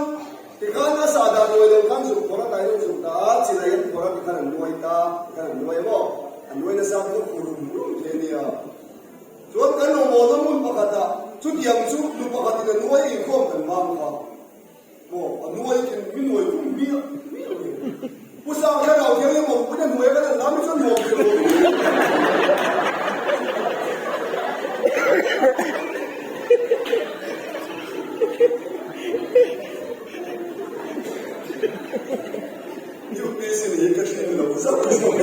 tikhan a sahdah nuai lo khan zuk phawrh a tai deuh zuk dah a, chinai an phawrh a tikhan an nuai ta, tikhan an nuai maw? An nuai nasa kha chu rum rum thei a nia. Chuan kan rawngbawlna hmun pakhatah chutiang chu nu pakhatin a nuai inkhawm kan vang kha maw? A nuai khin mi nuai tum miah miah lo. Pu Sang Thlarau Thianghlim awmpui a hnuaia kan han lam hi chuan nuam ve lo. UPC nih ka hrin lo zauh zauh.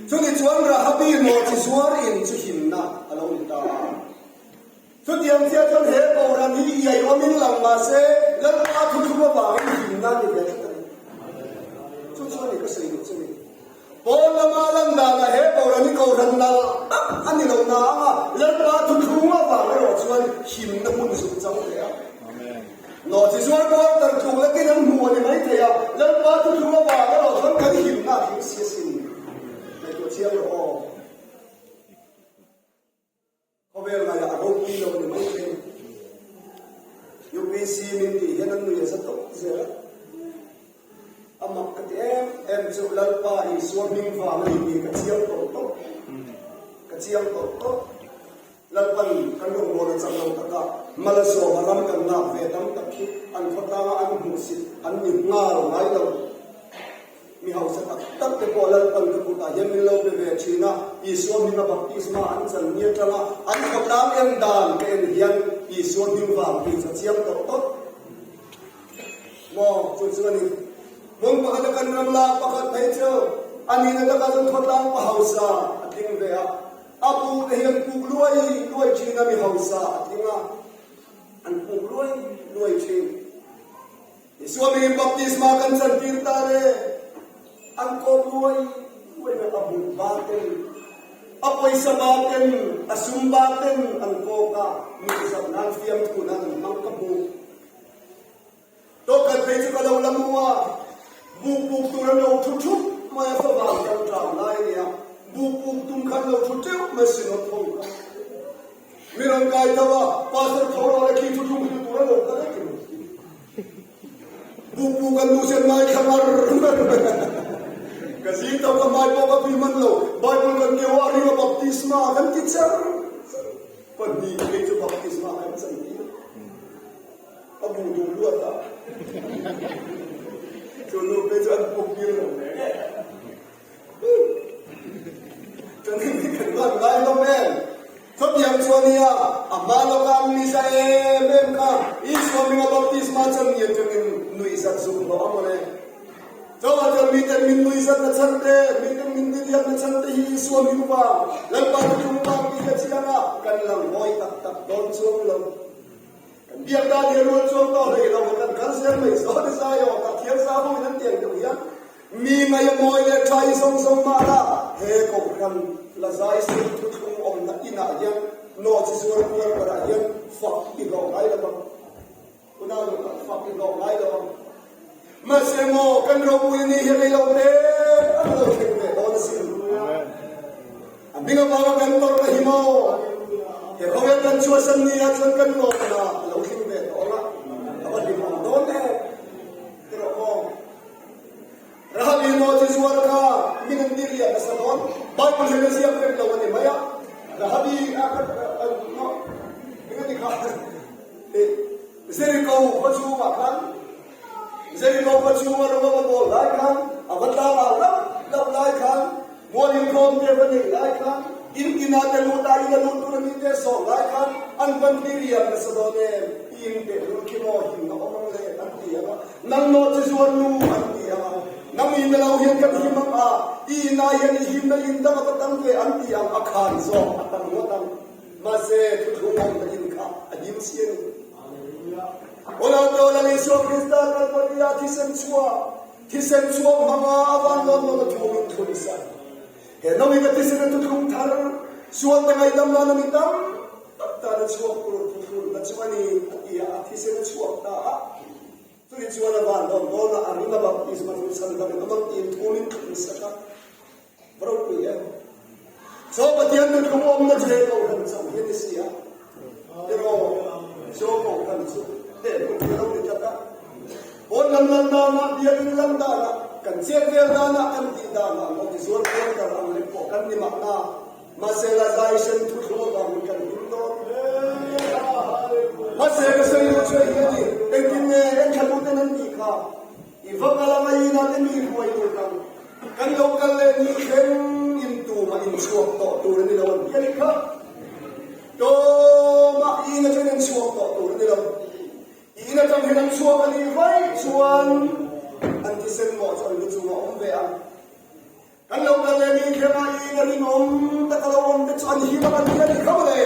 Chutih chuan Rahabi nawhchi zuar in chu himna a lo ni ta a. Chutiang chiah chuan he Kohhran hi iai awmin lang mah se Lalpa thuthlum avangin himna a ni ve tlat a ni. Chu chuan i ka sawi duh che ni. Pawn lama lan danah he Kohhran hi Kohhran nalh tak a ni lo na ang a, Lalpa thuthlum avang erawh chuan himna hmun zuk chang ve a. Nawhchi zuar quarter tluk lekin an hmu a ni maithei a, Lalpa thuthlum avang erawh chuan kan himna a tling si asin. Ngaihtuah chiang rawh aw. Khawvel ngaiah a ropui lo a ni mai thei. UPC min tih hian an nui a za tawp zel a. A mak ka ti em em chu Lalpa Isua hming vang a ni tih ka chiang tawh tawp. Ka chiang tawh tawp. Lalpan kan rawngbawlna chak lo taka Malasawma ram kan lak ve tam tak hi an khawtlanga an hmuhsit an ni nghal ngai lo. Mi hausa tak tak te pawh Lalpan ka kutah hian min lo pe ve thin a, Isua hminga baptisma an chan ni atanga an khawtlang en dan ka en hian Isua hming vang tih chu a chiang tawh tawp maw? Chu chu a ni. Hmun pakhata kan ram lak pakhat phei chu a nihna takah chuan khawtlang pa hausa a tling ve a, a bu te hi an puk luai luai thin a, mi hausa a tling a, an puk luai luai thin. Isua mingin baptisma kan chantir ta le, an kawp luai luai mai, a buk ba ten, a pawisa ba ten, a sum ba ten an kawk a, nuihzat nan fiamthu nan an hmang ka hmu. Tawkhat phei chu ka lo la mu a, buk puk tur an lo thu thup mai a, favang kan tlang lai a nia, buk puk tum khan lo thu teuh mai sinawt ho kha. Mi rawn kai tho a, Pastor tho rawh le khi thuthlung hrilh tur a lo kal e ti mai. Buk puk an duh sen ngai thla ngar ngar mai a. Ka zing tho ka hmai pawh ka pui hman lo, Bible kan keu a, ring a baptisma kan ti char char. Pahnih phei chu baptisma kan chan tir. A bu duh luat a. Chu nu phei chu an puk tir lo hle. Kan hi kan van ngai hlawm em? Chutiang chuan nia, a hma lawka an nuihza em em kha Isua hminga baptisma chuan ni atangin nuihzat zuk hlawh a mawle. Chauhah chuan miten min nuihzatna chhan te, miten min diriamna chhan te hi Isua hming vang, Lalpa thuthlung vang tih hi a chiang a, kan lang hawi tak tak dawn chuang lo. Kan biak dan hi a rual chuang tawh hlei lo, kan kal zel mai zawn i zai awk ah thiam sa ho in an tiang deuh hian Mi ngaih a mawi leh tha i zawng zawng mah la, he kohhran la zai sei thuthlung awmna inah hian nawhchi zuar kual parah hian fak i hlawh ngai lo ang. Unau lukah fak i hlawh ngai lo ang. Mahse maw kan ropui ni hi rei lo te an lo thleng ve dawn asin. A hming avanga kan tawrhna hi maw he khawvel kan chhuahsan ni ah chuan kan lawmna a lo thleng ve tawh ang a, a va hlimawm dawn em erawh maw. Rahabi maw chi zuar kha min an ti riah nasa dawn. Bible hian a ziak vek lo a ni mai a. Rahabi a maw eng a ni kha Jericho khua chhungah khan Jericho khua chhunga ram a va bawl lai khan a va tlang au lauh lauh lai khan Mual inkhawm te va neih lai khan in inah te lut a in a lut tur a nih te sawm lai khan an van ti riak nasa dawn em? I in tehlul khi maw himna awm ang le an ti ang a, nang naw chi zuar nu an ti ang a, nang in a lo hian kan him ang a, i inah hian i himna in dang a va tam ve an ti ang a khan zawk a tam ngawt ang. Mahse thuthlung awmna in kha a him si a ni. Aw Lal Isua Krista Kalvaria thisen chhuah Thisen chhuak hmanga a van lawn lawn a thu min thlun sak. He nawin a thisen a thuthlung thar, sualte ngaihdam nan a mi tam tak tan a chhuak tur thuthlunna chu a ni, a ti a, a thisen a chhuak ta a. Chumi chuan a van lawn lawn a, a ring a baptisma chu chhandam in awm ang tiin thu min thlun sak a. Va ropui em! Chaw Pathian thuthlung awmna chu he kohhran chauh hi a ni si a, erawh chaw kohhran chu he hmun hi a lo ni tlat a. Pawn lam lan danah, biakinn lan danah, kan chet vel danah, kan tih danah maw tizual quarter ang lek pawh kan ni mahna, mahse la zai hren thuthlung avangin kan him dawn. Mahse ka sawi duh chu hei hi a ni, engtin nge enthlahluten an tih kha? I va kal anga inah te mi hruai lut ang. Kan lo kal leh ni thleng in tumah in chhuak tawh tur a ni lo an ti a ni kha. Tumah in atangin an chhuak tawh tur a ni lo. In atang hian an chhuak a nih vaih chuan an thisen mawh chu an lu chungah a awm ve ang. Kan lo kal leh ni thlengah in a rinawm tak a lo awm te chu an him ang an ti a ni kha mawle.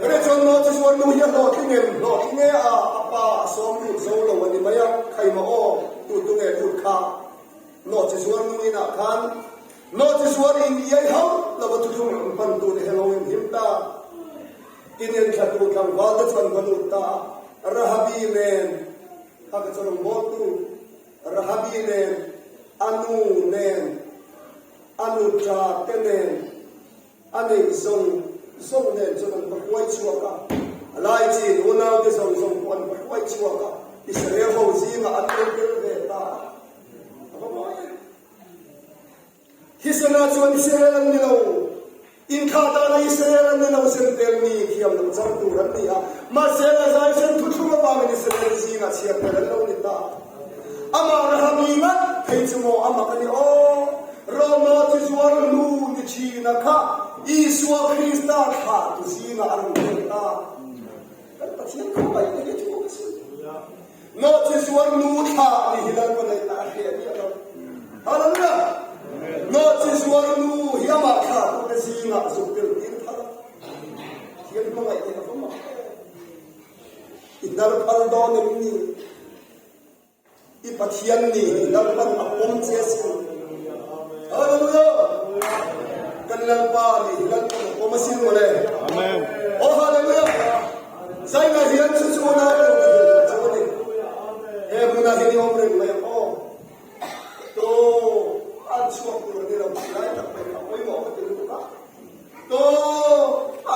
Reh chuan maw chu chuan nu hi a hlawhtling em? Hlawhtling e a, a pa a sawm lut zo lo a ni mai a, khaima aw, tu tu nge lut kha? Nawhchi zuar nu inah khan nawhchi zuar in iai hauh lo va thuthlung rawn pan tu te hello in him ta. Tinin thlatu tlangval te chu an va lut ta a, Rahabi nen kha ka chu rawngbawltu Rahabi nen, a nu nen, a nuṭa te nen, a neih zawng zawng nen chuan an va hruai chhuak a. A laichin unaute zawng zawng pawh an va hruai chhuak a, Israel ho zingah an lo tel ve ta a. A va mawi em! Thisena chuan Israel an ni lo. Inthlah dana Israel an ni lo sem tel mi thiam lo chang tur an ni a, mahse Lazaisen thuthlung avangin Israel zingah chhiar tel an lo ni ta. Amah Rahabi ngat phei chu maw a mak a ni aw! Roma thizuar nu ni thina kha Isua Krista thlahtu zingah a rawn tel ta. Kan Pathian khawngaih na hi a thu a si. Nawhchizuar nu thlah ni hi Lalpa ngaihna a hria miah lo. Hallelujah! Nawhchizuar nu hi amah thlahtute zingah zuk tel tir phal a. Pathian hmangaih hi a va mak em! I hnar phal dawn em ni? I Pathian nih hi Lalpan a pawm che a sin. Hallelujah! Kan Lalpa nih hi Lalpan a pawm a sin mawle. Amen. Oh hallelujah! Zaina hian chu chu unau lo ka hrilh duh chauh a ni. He hmunah hian i awm reng mai ang aw. To an chhuak tur a ni lo tih lai tak mai kha pawimawh ka ti lutuk a. To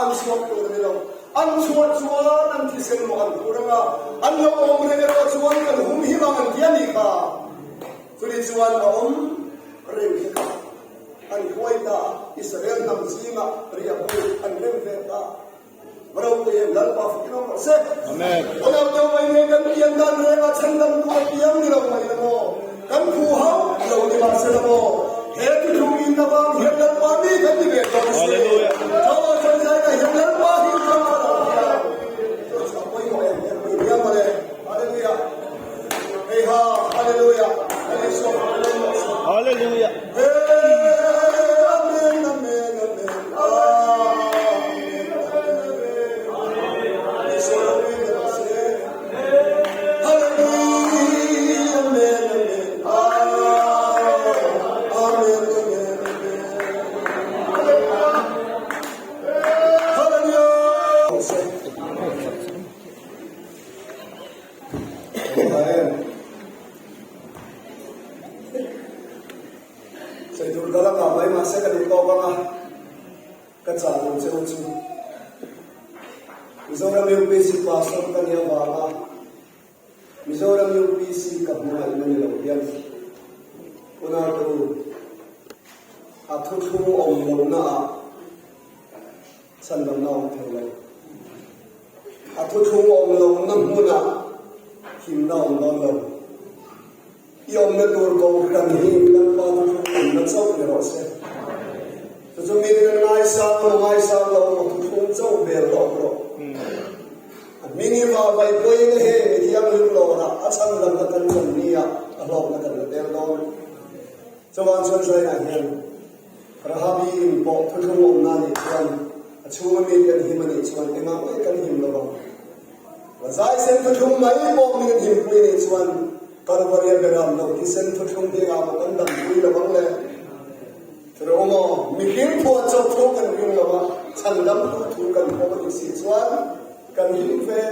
an chhuak tur a ni lo. An chhuah chuan an thisen maw an tur anga, an lo awm reng erawh chuan kan hum him ang an ti a nih kha. Chumi chuan a awm reng kha kha an huai ta a, Israel hnam zingah riah buk an rem ve ta. Ropui em Lalpa fakin awm rawh se. Amen. Unau deuh mai nen kan pian dan reng a chhandam tu a piang ni lo mai la maw? Kan phu hauh lo ni mah se la maw? He thuthlung in avang hian Lalpa mi kan ni ve tawh si. Hallelujah. Chaw chawi zaina hian Lalpa hi kan tha lo hian. Chu chu a pawimawh em em mai nia mawle. Hallelujah. Hei ha, Hallelujah. Kan Isua fakin awm rawh se. Hallelujah. Amen, amen, amen. Amen, amen. Isua ropui ber rawh se. Hallelujah, amen, amen. Amen, amen, amen. Hallelujah. Rawh se. Amen. Sawi tur ka la kah mai mahse ka duh tawk ang a, ka chah lo che u chu. Mizoram UPC pastor ka nih avanga Mizoram UPC ka hmangaihna ni lo hian unaute u a thuthlung awm lohna ah chhandamna awm thei lo. A thuthlung awm lohna hmunah himna awm dawn lo. I awmna tur Kohhran hi Lalpa thuthlung awmna chauh ni rawh se. Chu chu mi kan ngaisang emaw ngaisang lo emaw thuthlung chauh bel la awm rawh. A hming hi vahvaih pawhin heng mi thianghlim lawrah a chhandamna kan chan nia a hlawkna kan la tel dawn. Chuvang chuan Zainah hian Rahabi in pawh thuthlung awmna nih chuan a chhunga mi kan him a nih chuan engah nge kan him lo vang? Vazaisen thuthlung mai pawh min an himpui nih chuan Kalvaria beram lo thisen thuthlung hi engah maw kan dampui lo vang le? Chutah maw mihring phuah chawp thu kan ring lo a, chhandam duh thu kan pawm a nih si chuan kan him ve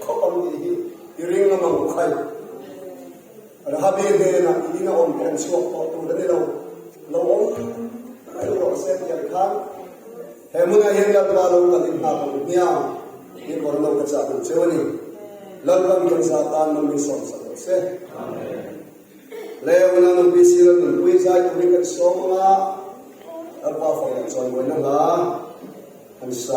khawp ang tih hi i ring a mang khai. Rahabi hnenah i ina awm te an chhuak tawh tur a ni lo, lo awm reng rawh se tih ang khan he hmunah hian Lalpa lo kal in nghak ang hmiang i kawr lo ka chah duh cheu a ni. Lalpan kan za tan man min sawm sak rawh se. Le unau nunpui sira nunpui zai turin kan sawm ang a, Lalpa fak leh chawimawi na hla an sa.